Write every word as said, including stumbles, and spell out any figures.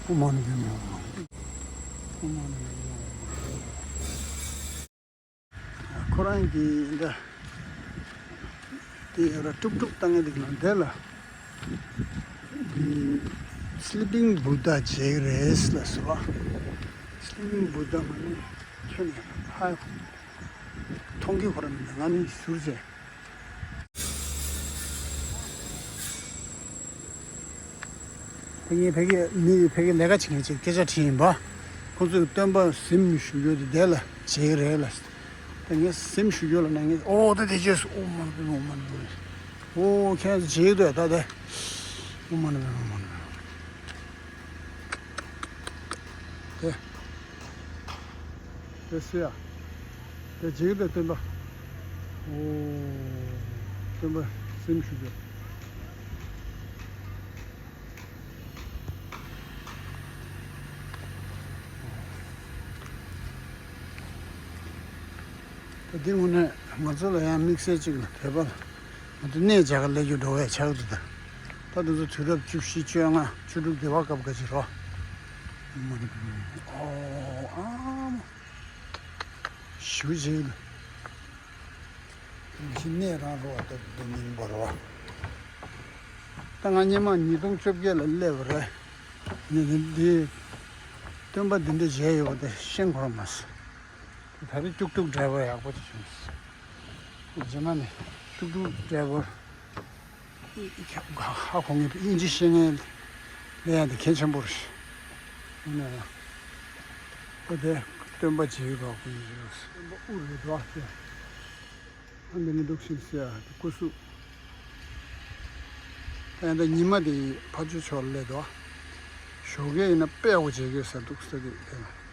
ཨོཾ་མ་ཎི་པདྨེ་ཧཱུྃ། ཨོཾ་མ་ཎི་པདྨེ་ཧཱུྃ། ཁོ་རང་གི་འདི་དེ་ཡོད་ར་དཀྲུག་དཀྲུག་བཏང་ཡ་འདི་ལ་འདི་ལ། འདི་Sleeping Buddha བྱེད་རེད་ལ་སོ། Sleeping Buddha མ་ནི་ཁྱོད་ནས་ཧ་མཐོང་གི་ཁོ་རང་མི་འདུག་ང་ནི་ཟུར་བྱས། དེ་ངས་ཕ་གི་མི་ཕ་གི་ལས་ཀ་བྱེད་མཁན་ཅིག་སྐད་ཆ་དྲིས་ཡིན་པ། ཁོང་ཚོས་སྟོན་པ་གཟིམ་ཞུ་རྒྱུ་དེ་དེ་ལ་བྱེད་ཀྱི་རེད་ལ། ད་ངས་གཟིམ་ཞུ་རྒྱུ་ལ་ན་ངས་ཨོ་ད་དེ་རྗེས་སུ་ཨོཾ་མ་ཎི་པདྨེ་ཧཱུྃ། ཨོཾ་མ་ཎི་པདྨེ་ཧཱུྃ། ཨོ་ཁྱེད་ཚོ་བྱེད་ཀྱི་འདུག་ད་དེ། ཨོཾ་མ་ཎི་པདྨེ་ཧཱུྃ། ཨོཾ་མ་ཎི་པདྨེ་ཧཱུྃ། དེ། དེ་སུ་ཡ། དེ་རྗེས་དེ་སྟོན་པ། ཨོ། སྟོན་པ་གཟིམ་ཞུ་རྒྱུ། ད་འདི་དངོས་གནས་ང་ཚོ་ལ་ཡང་དམིགས་བསལ་ཅིག་ལ་བོད་པ་ལ་ང་ཚོ་གནས་མཇལ་ཁ་སླེབས་རྒྱུ་འགྲོ་བས་ཆགས་འདུག་ད་ད་དུང་ཚོ་དུས་རབས་བཅུ་བཞི་བཅོ་ལྔ་བཅུ་དྲུག་དེ་བ་སྐབས་ཀ་ཅིག་རོ། ཨོ་ཨ་མ། ཞུ་བྱེད། ཕྱི་གནས་རང་རོ་བ་ལྟ་བུ་འདི་མིན་པར་བ། ད་ང་སྔོན་མ་ཉིས་སྟོང་བཅོ་བརྒྱད་ལ་སླེབས་པ་རེད། ནི་འདི་འདི་སྟོན་པ་འདི་འདྲ་མཇལ་ཡོད་པ་དེ་ཤེས་ཁོ་རང་མ་སོང་། ད་རེས་ཀྱུག་ཀྱུག་ཌ་རའི་བར་ཡག་པོ་དེ་བྱུང་སོང་། རྗེས་མ་ནས་ཀྱུག་ཀྱུག་ཌ་རའི་བར། ཧ་གོ་ངེས་པའི་དབྱིན་ཇི་ཤེས་མཁན་ལས་ཡང་དེ་གལ་ཆེན་པོ་རེད། ཡིན་ན་ཡང་། ཨོ་དེ་སྟོན་པ་རྗེས་རོགས་ཀྱི་ཡིན་རོགས། སྟོན་པ་དབུ་རེད་དོ་དེ། ཨ་འདི་ནི་འདུག་ཤིང་སེ་ཡ་དེ་སྐུ་གཟུགས། ད་ཡང་ད་ཉི་མ་དེ་ཕ་ཆུ་ཕྱོགས་ལ་སླེབས་དོ། ཞོགས་ཀས་ཡིན་ན་དཔེ་འོ་བྱེད་དགོས་ཟེར་འདུག་ས་དེ་དེ་ལ།